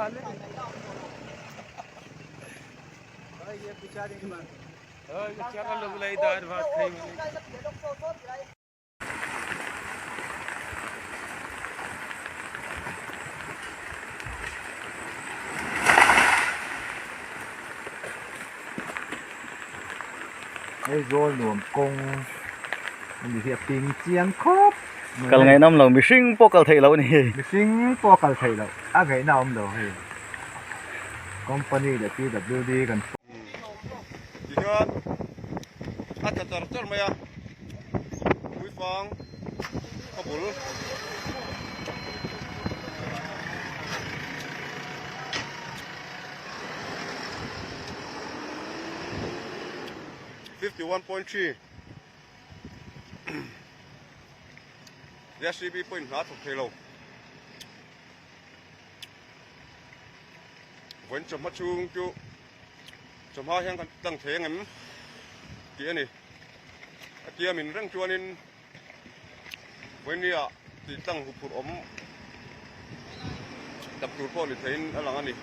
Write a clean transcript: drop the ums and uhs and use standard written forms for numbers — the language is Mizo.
Aizawl nuam kawng a ni hi a ping chiang khawp mai. Kal ngaihnawm lo mihring pawh kal theih loh a ni. Mihring pawh kal theih loh a ngaihna a awm lo hei company leh PWD kan. Tihian a tla char char mai a Puifang khaw bul 51.3 JCB pawhin hna a thawk thei lo. Vawiin chawhma chhung chu chawhma hian kan tlang thei ang em tih a ni. A tia min reng chuanin vawiin ah tih tlang huphurh awm tak tur pawh ni theiin a lang a ni.